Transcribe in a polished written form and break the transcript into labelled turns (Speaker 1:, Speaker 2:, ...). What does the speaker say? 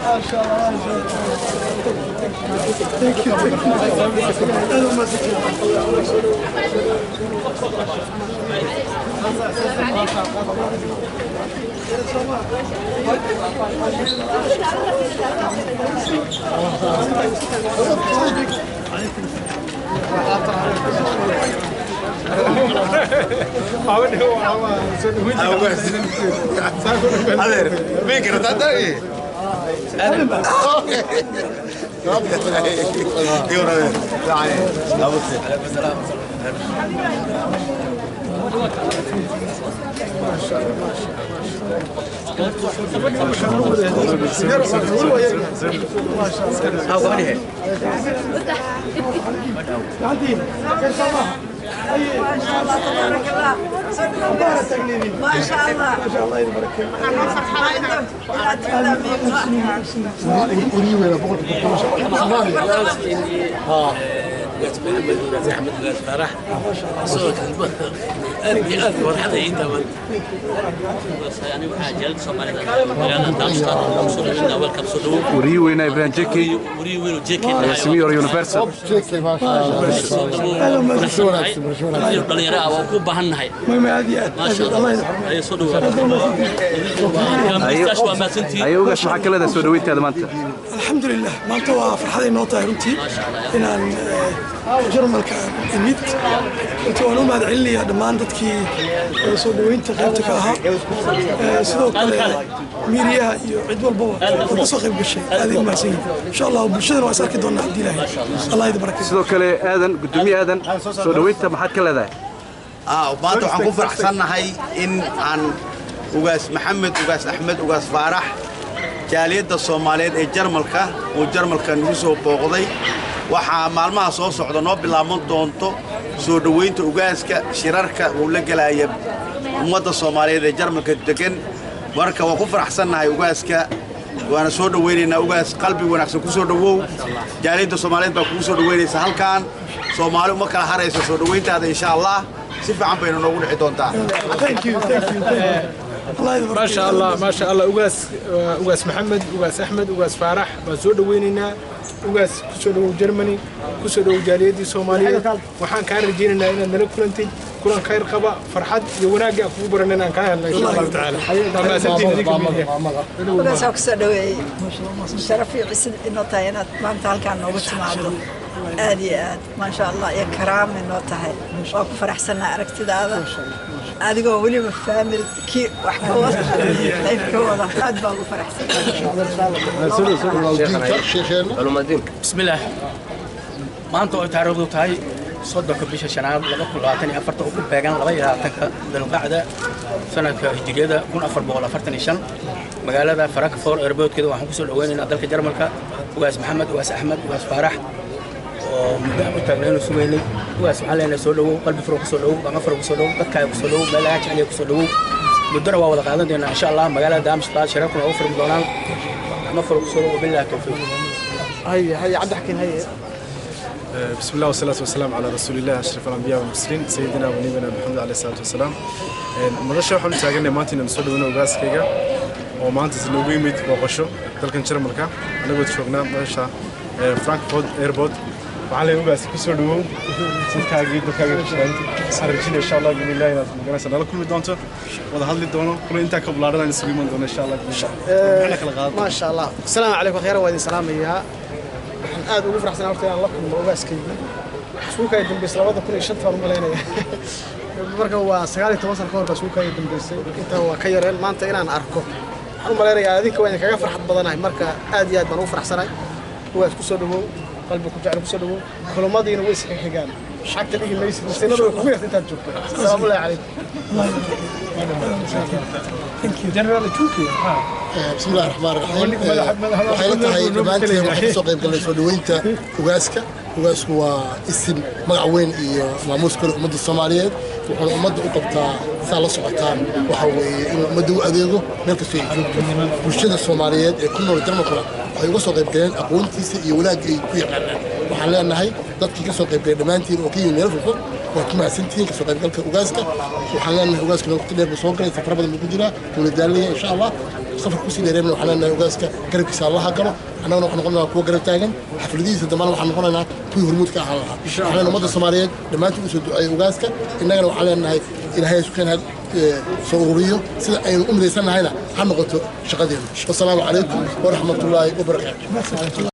Speaker 1: ما شاء الله thank you. اهلا وسهلا.
Speaker 2: A ver, micro, ¿está ahí?
Speaker 3: ما شاء الله تبارك الله. ما شاء الله
Speaker 1: ما شاء الله يبارك.
Speaker 4: وريوينا إبراهيم جيكي سمير يونيفرسال ayugaas maxaa ka leedahay soo dhaweyntaada maanta?
Speaker 1: Alxamdulilah, maanta waa farxaday noo tahay runtii inaan Jarmalka imid. Runtii waan u mahad celinayaa dhammaan dadkii soo dhaweynta qaybta ka ahaa, sidoo kale miiriyaha iyo cid walbaba oo ka soo qayb gashay. Aad ay u mahadsan yihiin. Insha Allah bulshadana waa is arki doonaa haddii Ilaahay Allah idin barakeeyo.
Speaker 4: Sidoo kale aadan, gudoomiye aadan, soo dhaweynta maxaad ka leedahay?
Speaker 2: Maanta waxaan ku faraxsannahay in aan Ugaas Maxamed, Ugaas Axmed, Ugaas Faarax, jaaliyadda Soomaaliyeed ee Jarmalka uu Jarmalka nagu soo booqday. Waxaa maalmaha soo socda noo bilaaban doonto soo dhoweynta ugaaska, shirarka uu la gelaya ummadda Soomaaliyeed ee Jarmalka degan. Marka waan ku faraxsannahay ugaaska, waana soo dhoweynaynaa. Ugaas, qalbi wanaagsan ku soo dhowow. Jaaliyadda Soomaaliyeed baa kugu soo dhoweynaysa halkan. Soomaali uma kala harayso soo dhoweyntaada. Insha Allah si fiican bayna noogu dhici doontaa.
Speaker 1: Thank you, thank you, thank you. Allah idin
Speaker 5: ما
Speaker 1: barakeeyo.
Speaker 5: شاء الله ما شاء الله. ugaas, Ugaas Maxamed, Ugaas Axmed, Ugaas Faarax baan soo dhaweynaynaa. Ugaas, kusoo dhawow Germany, kusoo dhawow jaaliyadii Soomaaliyeed. Waxaan kaa rajaynaynaa inaad nala kulantid kulan khayr qaba, farxad iyo wanaagga aan kugu baran inaan kaa helno insha Allahu tacaala. Waa mahadsantihiin idinka miidiya.
Speaker 3: Ugaas ku soo dhaweeyey. Sharaf iyo cisid inoo tahay inaad maanta halkaan noogu timaado. Aad iyo aad, maasha Allah, iyo karaam inoo tahay. Waa ku faraxsanaa aragtidaada adigoo weliba family-kii wax ka wada, qayb ka wada. Aad baan ugu faraxsanaa.
Speaker 6: Bismillaah. Maanta oo taariikhdu tahay 30-ka bisha shanaad 2024, oo ku beegan 22-ka Dulqacda sanadka hijriyada 1445, magaalada Frankfurt airportkeeda waxaan kusoo dhaweynaynaa dalka Jarmalka Ugaas Maxamed, Ugaas Axmed, Ugaas Faarax oo muddo aan u taagnaynu sugaynay. Ugaas, waxaan leenahay soo dhawow, qalbi furan kusoo dhawow, gacmo furan kusoo dhawow, dadkaaga kusoo dhawow, meel lagaa jecel yahay kusoo dhawow. Muddona waa wada qaadan doonaa insha Allah. Magaalada Darmstadt shirarkuna ugu furmi doonaan. Gacmo furan kusoo dhawow, wabillahi tawfiiq.
Speaker 7: هيا هيا عبد الحكيم هيا.
Speaker 8: بسم الله والصلاة والسلام على رسول الله أشرف الأنبياء والمرسلين، سيدنا ونبينا محمد عليه الصلاة والسلام. Madasha waxaan u taaganay maanta inaan soo dhaweyno ugaaskayga oo maanta noogu yimid booqasho dalkan Jarmalka, anagoo joognaa meesha Frankfurt Airport. Waxaan leeyahay ugaas, ku soo dhawow dadkaagii, dalkaagii ku shaqaynta. Waxaan rajaynaya insha Allah biidnillahi inaad magaranaysa nala kulmi doonto, wada hadli doono, kuna intaa ka ballaaran aan isugu iman doono insha Allah biidnillah. Maxayna kala qaadan.
Speaker 7: ما شاء الله. السلام عليكم. خير waa idin salaamayaa. Waxaan aad ugu faraxsanahay horta inaan la kulmo ugaaskaygii. Suuka ay dambeysay 2005 baan u malaynaya. Marka waa 19 sano ka hor baa suuka ay dambeysay. Intaa waa ka yareen. Maanta inaan arko waxaan u malaynayaa adinka waa idinkaga farxad badanahay. Marka aad iyo aad baan ugu faraxsanahay. Ugaas, ku soo dhawow, qalbi ku jecel ku soo dhawow. Kulamadiina way iska xigaan, xagta dhigi maysid, masinada way kugu yarta intaad joogto. Asalaamu calaykum.
Speaker 5: General Ethiopia.
Speaker 9: بسم الله الرحمن الرحيم. Waxay la tahay dhammaanteen waxaan kasoo qayb galnay soo dhaweynta ugaaska. Ugaasku waa isim magac weyn iyo maamuus kale ummadda Soomaaliyeed. Wuxuuna ummadda u qabtaa, saa la socotaan, waxa weeye inuu ummadda u adeego meel kastoo ay joogto. Bulshada Soomaaliyeed ee ku nool Jarmalkuna waxay uga soo qayb galeen aqoontiisa iyo wanaagga ay ku yaqaanaan. Waxaan leenahay dadkii ka soo qayb galay dhammaantiin oo ka yimid meel fogfog, Waad ku mahadsantihiin kasoo qaybgalka ugaaska. Waxaan leenahay ugaaskuna waqti dheer buu soo galay, safar badan buu ku jiraa, wuuna daalaya. Insha Allah safar kusii dheereemna waxaan leenahay ugaaska garabkiisa Allaha galo. Annagana waxaan noqonaynaa kuwa garab taagan. Xafladihiisa dambana waxaan noqonaynaa kuwii hormuudka ahaan lahaa. Waxaan leenahay ummadda Soomaaliyeed dhammaantiin usoo duceeyay ugaaska. Innagana waxaan leenahay Ilaahay isu keen soo ururiyo, sida aynu u midaysannahayna ha noqoto shaqadeenu. Wasalaamu calaykum waraxmatullaahi wabarakaatu.